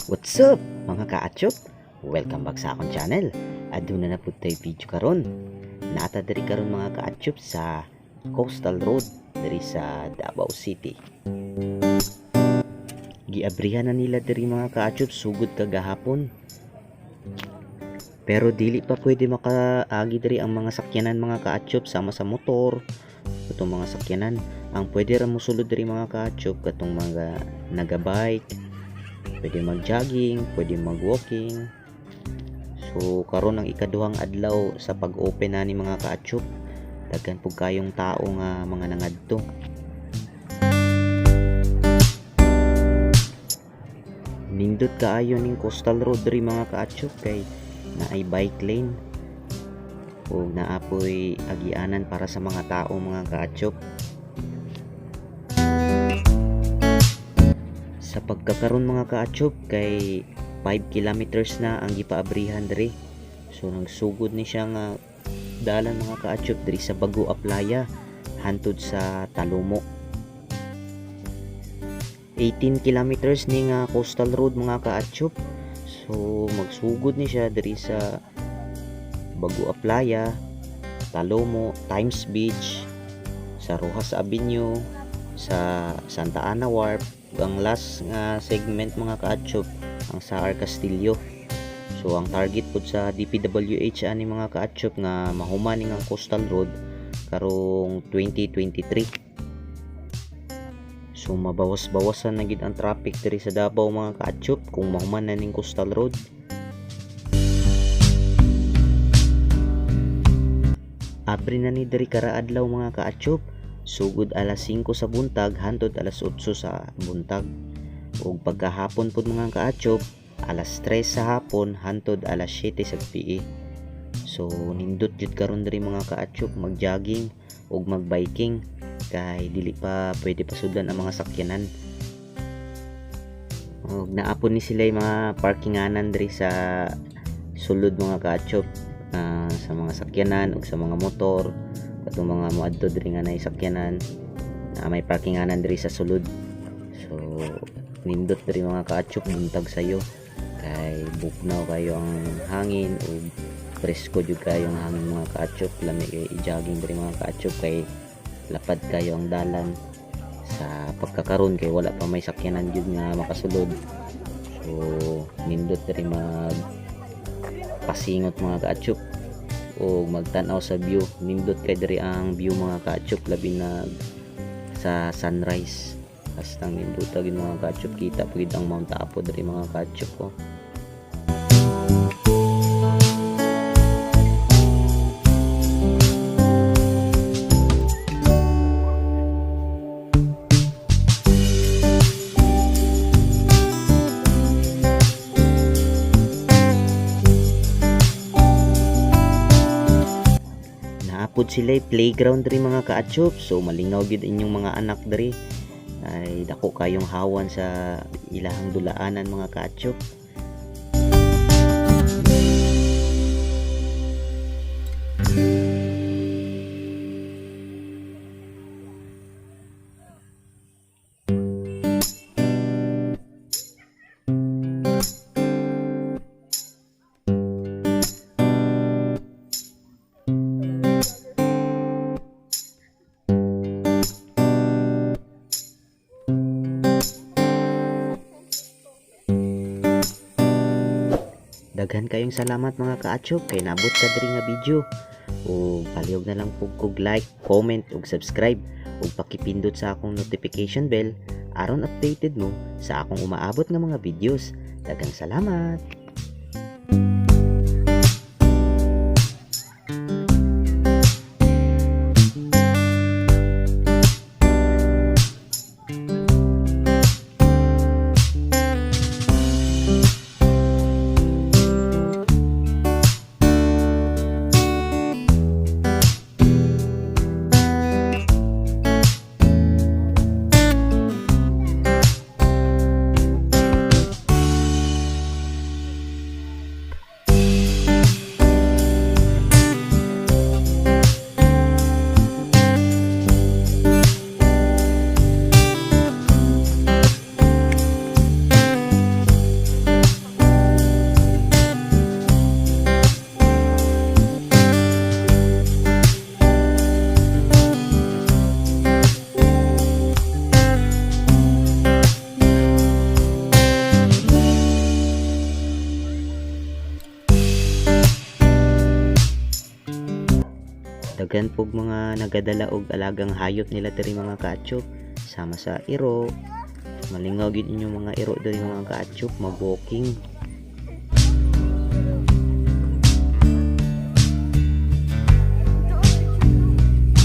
What's up, mga kaatsyop? Welcome back sa akong channel. Aduna na pud tay video karon. Naa ta diri karon, mga kaatsyop, sa Coastal Road diri sa Davao City. Giabrihan na nila diri, mga kaatsyop, sugod kagahapon. Pero dili pa pwede makaagi diri ang mga sakyanan, mga kaatsyop, sama sa motor, katong mga sakyanan. Ang pwede ra mosulod diri, mga kaatsyop, katong mga naga-bike, pwede mag-jogging, pwede mag-walking. So karon ang ikaduhang adlaw sa pag-open na ni, mga kaatsyop. Daghan pud kayong tao nga mga nangadto. Nindot kaayo ning Coastal Road diri, mga kaatsyop, kay naay bike lane ug naa poy agianan para sa mga tao, mga kaatsyop. Sa pagkakaron, mga kaatsyop, kay 5 kilometers na ang gipaabrihan diri. So nagsugod ni siya nga dalan, mga kaatsyop, diri sa Bago Aplaya hantod sa Talomo. 18 kilometers ni nga Coastal Road, mga kaatsyop. So magsugod ni siya diri sa Bago Aplaya, Talomo, Times Beach, sa Roxas Avenue, sa Santa Ana Wharf, ug ang last nga segment, mga kaatsyop, ang sa R. Castillo. So ang target pud sa DPWH ani, mga kaatsyop, nga mahuman ni nga Coastal Road karong 2023. So mabawas-bawasan na gid ang traffic diri sa Davao, mga kaatsyop, kung mahuman na ning Coastal Road. Abri na ni diri kara adlaw, mga kaatsyop, sugod alas 5 sa buntag hantod alas 8 sa buntag. Ug pagkahapon pud, mga kaatsyop, alas 3 sa hapon hantod alas 7 sa gabi. So nindot jud karon diri, mga kaatsyop, mag-jogging ug mag-biking kay dili pa pwede pasudlan ang mga sakyanan. Ug naa pud ni sila mga parkinganan diri sa sulod, mga kaatsyop, sa mga sakyanan ug sa mga motor, katong mga moadto diri nga naay sakyanan na may parkinganan diri sa sulod. So nindot diri, mga kaatsyop, buntag sayo kay bugnaw kayo ang hangin ug presko jud kayo ang hangin, mga kaatsyop. Lami kay i-jogging diri, mga kaatsyop, kay lapad kayo ang dalan sa pagkakaron kay wala pa may sakyanan jud nga makasulod. So nindot diri mag pasingot, mga kaatsyop, o magtan-aw sa view. Nindot kay diri ang view, mga kaatsyop, labi na sa sunrise. Hastang nindota gid, mga kaatsyop, kita pud ang Mount Apo diri, mga kaatsyop, oh. Naa pod sila playground diri, mga kaatsyop, so malingaw gid inyong mga anak diri ay dako kayong hawan sa ilahang dulaanan, mga kaatsyop. Daghan kayong salamat, mga kaatsyop, kay naabot ka diri nga video. Ug palihog na lang pug kog like, comment ug subscribe ug pakipindot sa akong notification bell aron updated mo sa akong umaabot nga mga videos. Daghang salamat. Daghan pug mga nagadala og alagang hayop nila diri, mga kaachop, sama sa iro. Malingaw gyud inyong mga iro diri, mga kaachop, mag-walking.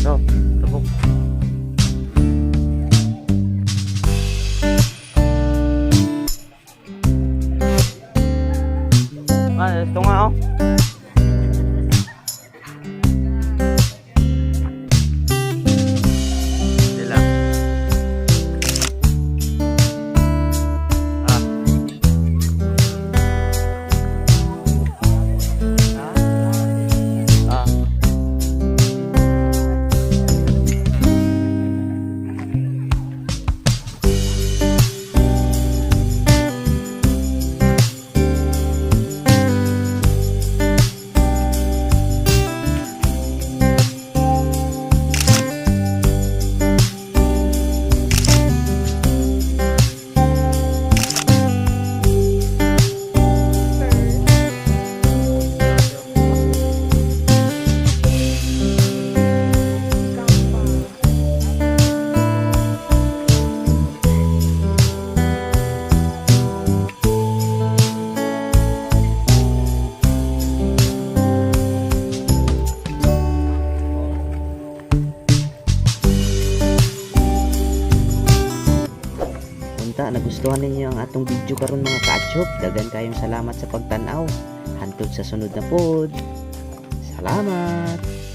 No, tabok. Ah, ito nga oh. Hindi lang. Ah. Ah. Ah. Unta nagustuhan ninyo ang atong video karon, mga kaachop. Daghan kayong salamat sa pagtan-aw. Hantod sa sunod na pod. Salamat.